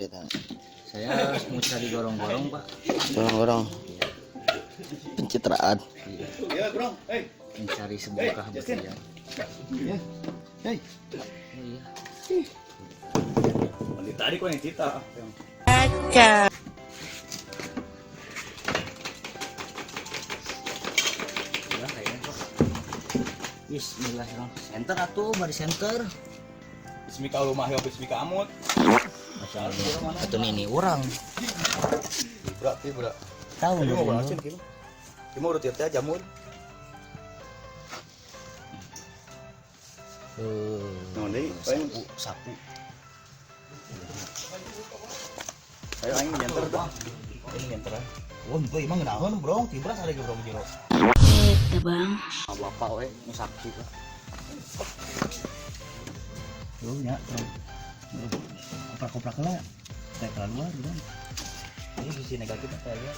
Ceritanya? Saya mau cari gorong-gorong, Pak. Gorong-gorong. Iya. Pencitraan. Iya. Ya, Bro. Hey. Mencari sebuah kebaktian. Ya. Hey. Iya. Mandi tadi kok yang cerita. Kaca. Udah kayaknya, Pak. Bismillahirrahmanirrahim. Center atuh, bari center. Bismika rumah ya bismika amut. Atau ini orang. Berat, berat. Tahu Tadi mau nggak? balasin gitu. Cuma udah tiap jamur. Nah, ini Sapu, sapu. Ayo aing nyenter tuh. Ini nyenter. Wah, gue emang ngeunaheun, Bro. Tibras ada ge Bro jero. Eta bang. Bapak we nu sakti, Pak. Tuh nya, Bro. Koprak-koprak lah. Teh keluar, Bro. Ini sisi negatif teh ya.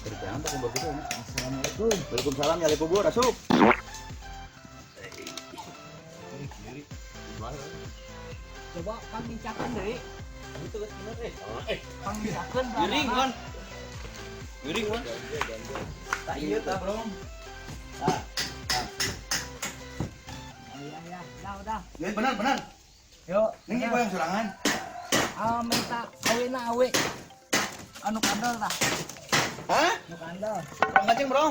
Kerjaan tak kumpul gitu ya. Assalamualaikum. Waalaikumsalam nyali kubur asup. Coba pangmincakeun deui. Itu geus bener eh. Pangmincakeun. Giring kan. Giring kan. Tak iya tah, Bro. Tah. Iya, iya. Dah, udah. Ya benar benar. Yuk, Ini gua yang sorangan. Ah, minta awena awe. Anu kandel tah. Hah? Anu kandel. Bro ngaceng, Bro.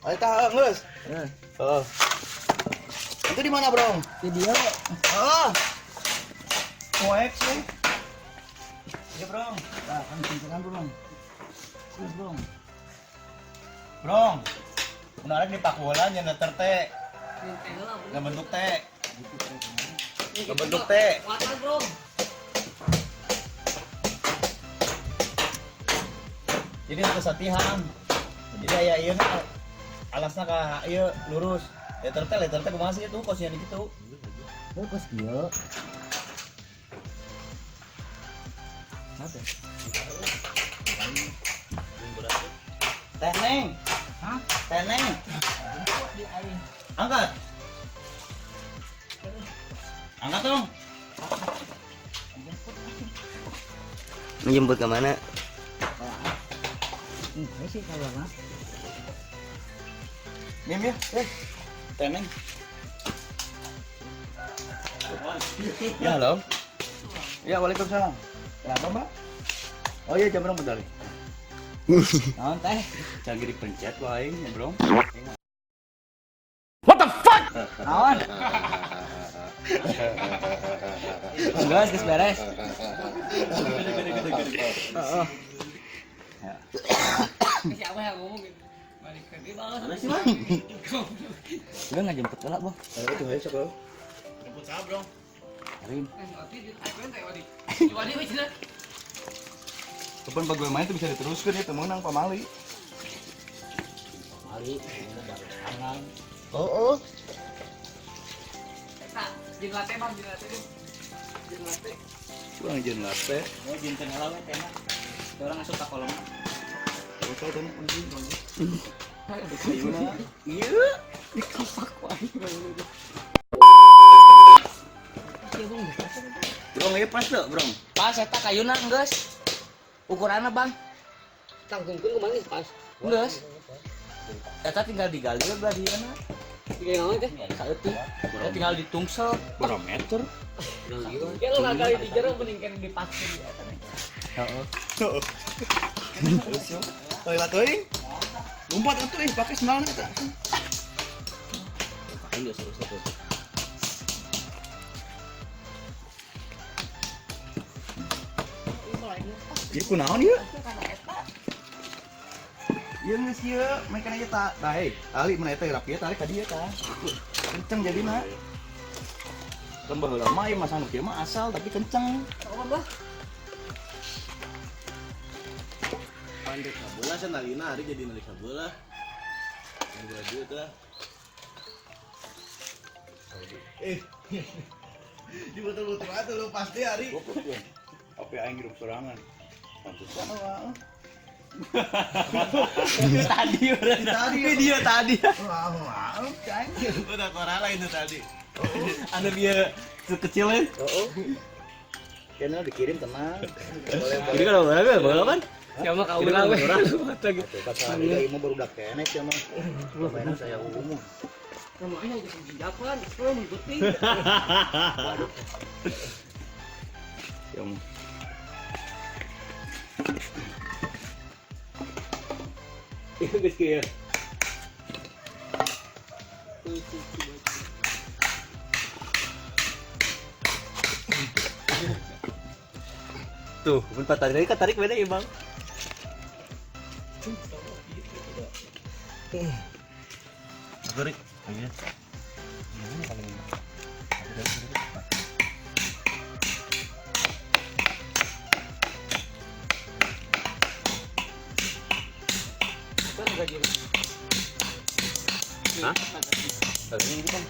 Ayo tah geus. Eh, Heeh. Itu di mana, Bro? di dieu. Heeh. Poek sih. Iya, Bro. Tah, pangmincakeun, Bro. Terus, Bro. Bro. Menarik di pakulan nya neter teh. Ngebentuk teh. Ngebentuk teh. Jadi harus latihan. Jadi aya ieu na alasna ka ieu lurus. Letter teh kumaha sih itu kosnya gitu. Oh, kos kieu. Apa? Teh neng. Hah? Teh neng. Di aing. Angkat. Angkat dong. Menjemput ke mana? Ini sih kalau mah. Mim ya. Eh. Teh neng. Ya halo. Ya waalaikumsalam. Kenapa mbak? Oh iya jam berapa bentar. Naon teh? Jangan dipencet wae ya bro. Naon? Geus, geus beres. Heeh. Siapa yang ngomong gitu? Balik ke dia banget. Mana sih bang? Udah ngajemput heula, Boh. Ayo tuh ayo sok. Jemput sah bro. Karim. Kapan pegawai main tuh bisa diteruskan ya temenang pamali. Mali, ini baru tangan. Oh oh. Jin latte bang, jin latte. Jin latte. Kurang jin latte. Oh, jin teh heula we teh mah. Orang asup ka kolom. Botol tuh kunci kunci. Iya. Dikapak wae. Bro, ini pas tuh, bro. Pas eta kayuna geus. Ukuranna, Bang. Tangtungkeun kumaha geus pas. Geus. Eta tinggal digali we belah dieu na. Tiga naon teh? Saeutik. Eta tinggal ditungsel. Berapa meter? Ya lu kali di jero mending kan dipaskeun di eta. Heeh. Toilet teuing. Lompat atuh ih, pakai sendalna eta. Ayo seru-seru. Ieu kunaon ieu? Ieu geus ieu, main aja tak. Tah, hei, tali mun eta rapi tarik ka dieu tah. Kenceng jadina. Kan baheula mah ieu masang nu kieu mah asal tapi kenceng. Apa bah? Pandek sabelah cenah nalina hari jadi nalik sabelah. Yang dua duit lah. Eh. Di betul-betul atuh lu pasti hari. Apa aing hirup sorangan. Pantesan wah. Itu tadi udah. Tadi. Video tadi. Wah, wah, cai. Udah korala itu tadi. Anu dia kecilnya. Oh. Kayaknya dikirim tenang. Ini kan berapa? Berapa kan? Siapa kau ulah we. Pasal harga ieu mah baru dak keneh sia mah. Pemainnya saya umum. Namanya geus hijapan, serem penting. Waduh. Ya mah. Iya geus kieu. Tuh, mun tarik lagi kan tarik beda ya, Bang. Tarik. Iya. Hah? Ini kan.